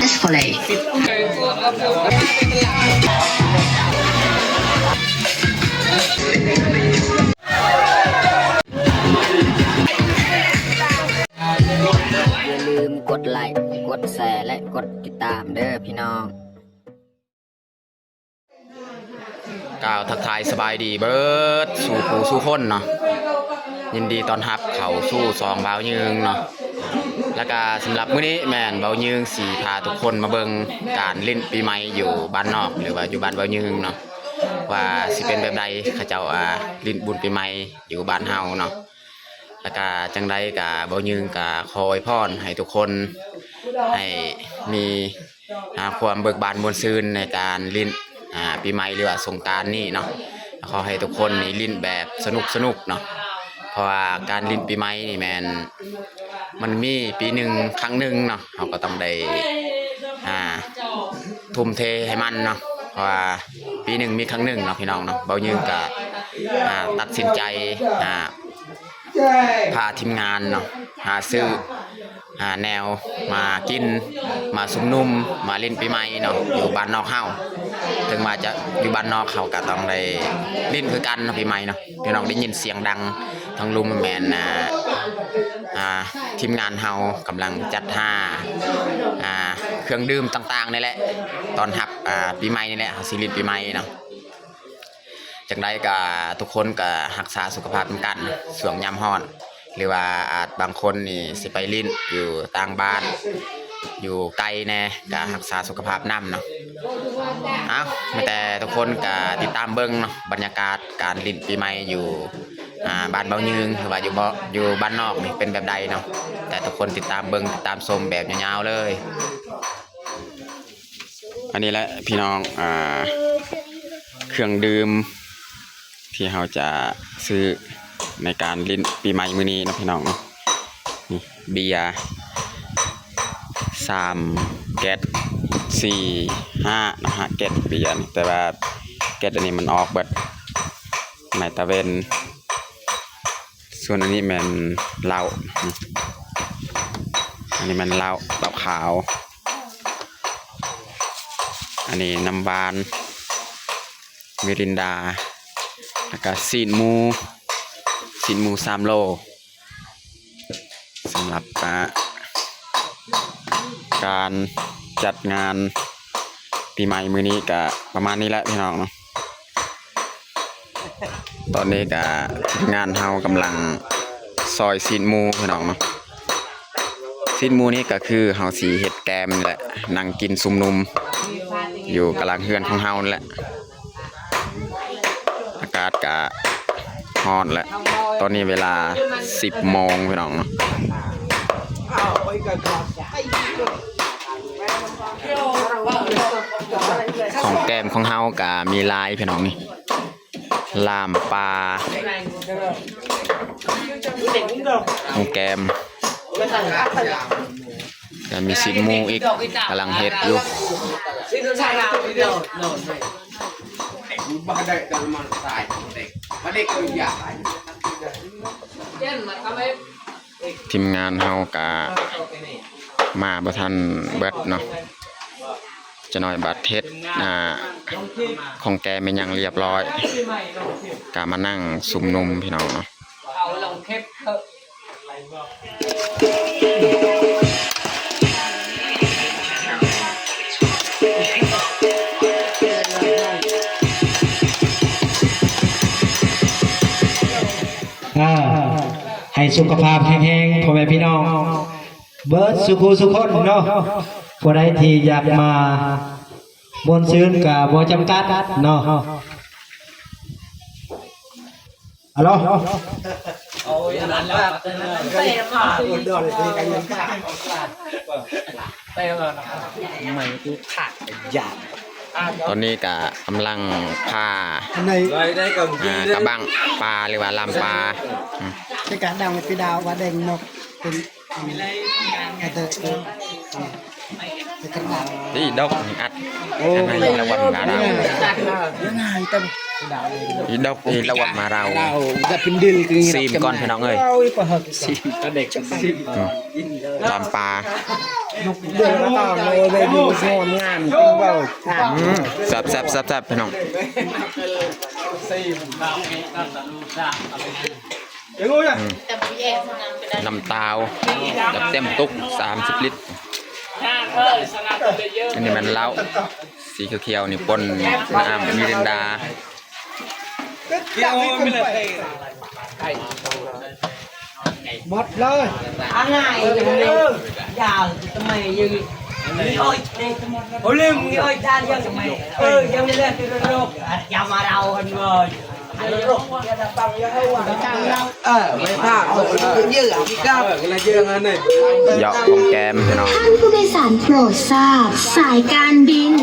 Escalate. ຢ່າລືມກົດໄລ ກົດແຊ ແລະ ກົດຕິດຕາມເດີພີ່ນ້ອງ. ກ່າວທັກທາຍສະບາຍດີເບີດສູ່ຜູ້ສູ່ຄົນເນາະ, ຍິນດີຕ້ອນຮັບເຂົ້າສູ່ຊ່ອງບ່າວຍືງເນາະ. ແລ້ວກະສຳລັບມື້ນີ້ແມ່ນບ່າວຍືງຊິພາທຸກຄົນມາເບິ່ງການຫຼິ້ນປີໃໝ່ຢູ່ບ້ານນອກ ຫຼືວ່າຢູ່ບ້ານບ່າວຍືງເນາະ ວ່າຊິເປັນແບບໃດ ເຂົາເຈົ້າ ອ່າ ຫຼິ້ນບຸນປີໃໝ່ຢູ່ບ້ານເຮົາເນາະ. ແລ້ວກະຈັ່ງໃດກະບ່າວຍືງກະຂໍອວຍພອນໃຫ້ທຸກຄົນ ໃຫ້ມີ ຫາຄວາມເບີກບານມ່ວນຊື່ນໃນການຫຼິ້ນ ອ່າ ປີໃໝ່ ຫຼືວ່າສົງການນີ້ເນາະ. ຂໍໃຫ້ທຸກຄົນນີ້ຫຼິ້ນແບບສະໜຸກໆເນາະ, ເພາະວ່າການຫຼິ້ນປີໃໝ່ນີ້ແມ່ນມັນມີປີໜຶ່ງຄັ້ງໜຶ່ງເນາະ, ເຮົາກໍຕ້ອງໄດ້ ອ່າ ທຸ່ມເທໃຫ້ມັນເນາະ, ເພາະວ່າປີໜຶ່ງມີຄັ້ງໜຶ່ງເນາະ ພີ່ນ້ອງເນາະ. ບ່າວຍືງກໍ ອ່າ ຕັດສິນໃຈ ອ່າ ພາທີມງານເນາະ ຫາຊື້ ຫາແນວມາກິນ ມາຊຸມນຸມ ມາຫຼິ້ນປີໃໝ່ເນາະ ຢູ່ບ້ານນອກເຮົາ. ເຖິງວ່າຈະຢູ່ບ້ານນອກ ເຮົາກໍຕ້ອງໄດ້ຫຼິ້ນຄືກັນເນາະ ປີໃໝ່ເນາະ. ພີ່ນ້ອງໄດ້ຍິນສຽງດັງທາງລຸ່ມແມ່ນ ອ່າ ອ່າ ທີມງານເຮົາກຳລັງຈັດຫາ ອ່າ ເຄື່ອງດື່ມຕ່າງໆນີ້ແຫຼະ ຕ້ອນຮັບ ອ່າ ປີໃໝ່ນີ້ແຫຼະ, ເຮົາຊິຫຼິ້ນປີໃໝ່ເນາະ. ຈັ່ງໃດກໍທຸກຄົນກໍຮັກສາສຸຂະພາບນຳກັນ ຊ່ວງຍາມຮ້ອນ ຫຼືວ່າອາດບາງຄົນນີ້ຊິໄປຫຼິ້ນຢູ່ຕ່າງບ້ານ ຢູ່ໄກແດ່ ກໍຮັກສາສຸຂະພາບນຳເນາະ. ເອົ້າ ແຕ່ທຸກຄົນກໍຕິດຕາມເບິ່ງເນາະ ບັນຍາກາດການຫຼິ້ນປີໃໝ່ຢູ່ ອ່າ ບ້ານເບົາຍືງ ຫຼືວ່າຢູ່ ຢູ່ບ້ານນອກນີ້ເປັນແບບໃດເນາະ. ແຕ່ທຸກຄົນຕິດຕາມເບິ່ງ ຕິດຕາມຊົມແບບຍາວໆເລີຍ. ອັນນີ້ແຫຼະພີ່ນ້ອງ ອ່າ ເຄື່ອງດື່ມທີ່ເຮົາຈະຊື້ໃນການຫຼິ້ນປີໃໝ່ມື້ນີ້ເນາະ ພີ່ນ້ອງເນາະ. ນີ້ເບຍສາມແກັດ ສີ່ ຫ້າເນາະ ຫ້າແກັດເບຍນີ້, ແຕ່ວ່າແກັດອັນນີ້ມັນອອກເບິດໃນຕາເວັນ. ສ່ວນອັນນີ້ແມ່ນເຫຼົ້າ, ອັນນີ້ແມ່ນເຫຼົ້າ, ເຫຼົ້າຂາວ, ອັນນີ້ນ້ຳຫວານ, ມິຣິນດາ, ແລ້ວກະຊີ້ນໝູ, ຊີ້ນໝູສາມໂລ. ສຳລັບ ອ່າ ການຈັດງານປີໃໝ່ມື້ນີ້ກະປະມານນີ້ແຫຼະ ພີ່ນ້ອງເນາະ. ຕອນນີ້ກະທີມງານເຮົາກຳລັງຊອຍຊີ້ນໝູ ພີ່ນ້ອງເນາະ. ຊີ້ນໝູນີ້ກະຄືເຮົາຊິເຮັດແກມແຫຼະ ນັ່ງກິນຊຸມນຸມຢູ່ກະລາງເຮືອນຂອງເຮົານີ້ແຫຼະ. ອາກາດກະຮ້ອນແຫຼະ ຕອນນີ້ເວລາສິບໂມງ ພີ່ນ້ອງເນາະ. ຂອງແກມຂອງເຮົາກະມີຫຼາຍ ພີ່ນ້ອງນີ້. ລາມປາ ຂອງແກມ ແລ້ວມີຊີ້ນໝູອີກ ກຳລັງເຮັດຢູ່. ທີມງານເຮົາກະມາບໍ່ທັນເບິດເນາະ. ຈະໜ້ອຍບັດເຮັດ ອ່າ ຂອງແກມອີ່ຫຍັງລຽບຮ້ອຍ ກະມານັ່ງຊຸມນຸມ ພີ່ນ້ອງເນາະ. ອ່າ ໃຫ້ສຸຂະພາບແຂງແຮງ ພໍ່ແມ່ພີ່ນ້ອງ ເບິດສູ່ຄູ່ສູ່ຄົນເນາະ. ຜູ້ໃດທີ່ຢາກມາມ່ວນຊື່ນກະບໍ່ຈຳກັດເນາະ. ອາໂລ ຕອນນີ້ກະກຳລັງຜ່າ ອ່າ ກະບັ້ງປາ ຫຼືວ່າລາມປາ. ອືມ ທີ່ກະດັງທີ່ດາວວ່າແດງນົກເປັນ ນີ້ດອກອັດ Ôi, cái này là quần ngã nào? Cái này tâm. Cái độc thì là quần mà rau. Rau, gấp bên đil cái. Sim con phải nóng ơi. Sim con độc. Sim. Sim. Tôm pa. Độc đil mà tôm, ôi, đây đi, ngon ngàn, kinh bầu. ອືມ ແຊບໆໆໆ ພີ່ນ້ອງ. ອືມ ນ້ຳຕາວ ແບບເຕັມຕຸກ ສາມສິບລິດ. ອັນນີ້ແມ່ນເຫຼົ້າສີຂຽວໆ ນີ້ ປົນນ້ຳມິຣິນດາ. ໝົດເລີຍ ອາງາຍ ຍາວ ທຳໄມຍັງ ໂອ້ຍ ດານຍັງ ເອີ ຍັງເຫຼືອຢູ່ໂລກ ຢ່າມາເລົ່າກັນເວີຍ. ເອີ ໄປພາກ ເຍອະ ເຍອະ ເຍອະ ອັນນີ້ ເຍາະຂອງແກມ ພີ່ນ້ອງ. ທ່านผู้โดยสารโปรดทราบ สายการบิน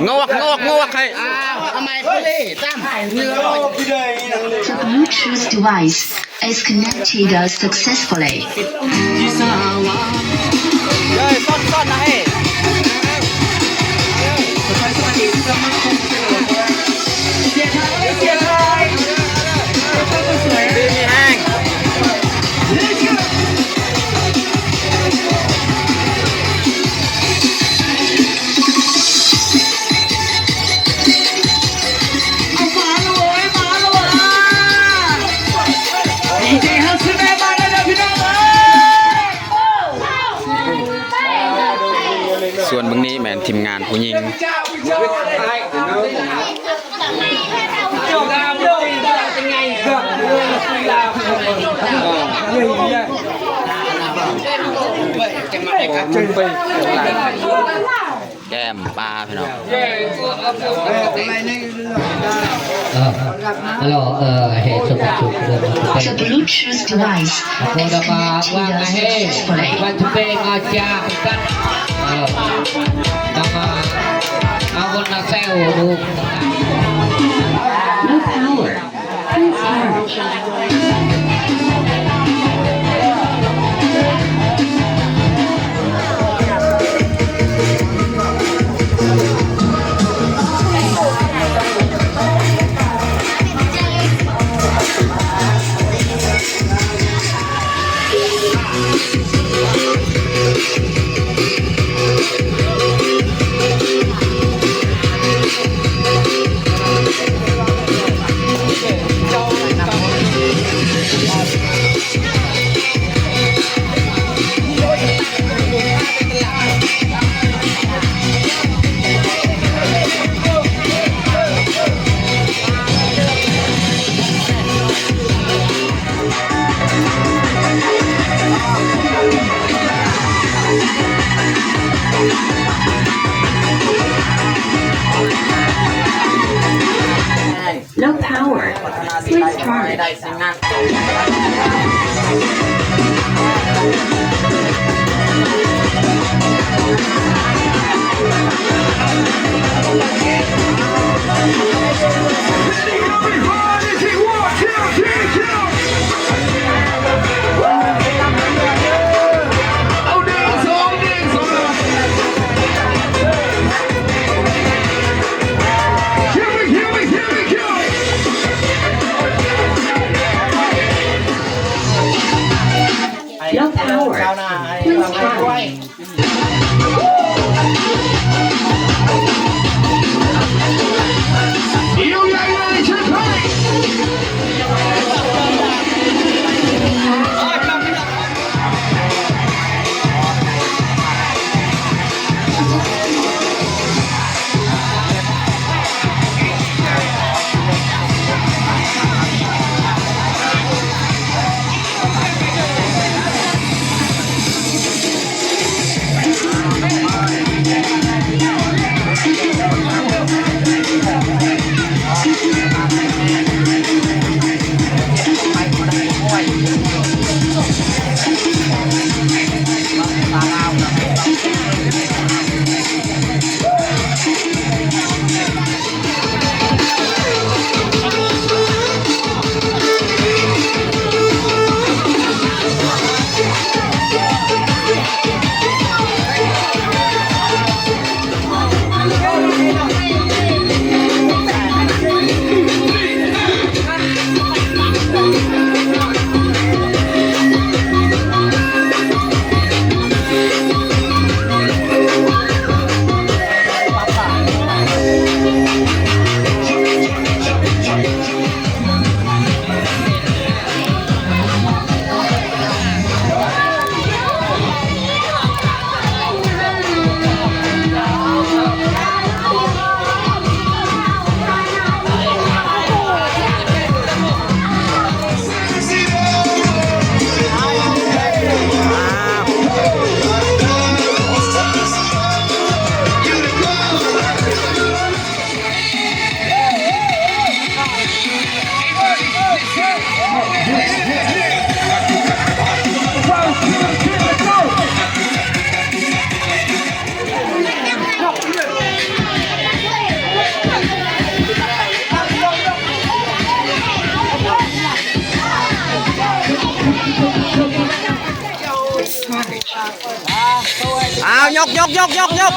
ງວກ ງວກ ງວກໃຫ້ ເອົາໃໝ່ ເອົາໃໝ່ ເອົາໃໝ່. The Bluetooth device is connected successfully. ສ່ວນເບື້ອງນີ້ແມ່ນທີມງານຜູ້ຍິງ. ແກ້ມປາ ພີ່ນ້ອງ ເອີ ຮັລໂຫຼ ເອີ ເຮັດສຸກເດີ. The Bluetooth device is connected successfully. ເອີ ມາ ມາ ເອົາຄົນມາແຊວດູ. No power. No power. Please charge. ຍົກ ຍົກ ຍົກ ຍົກ ຍົກ.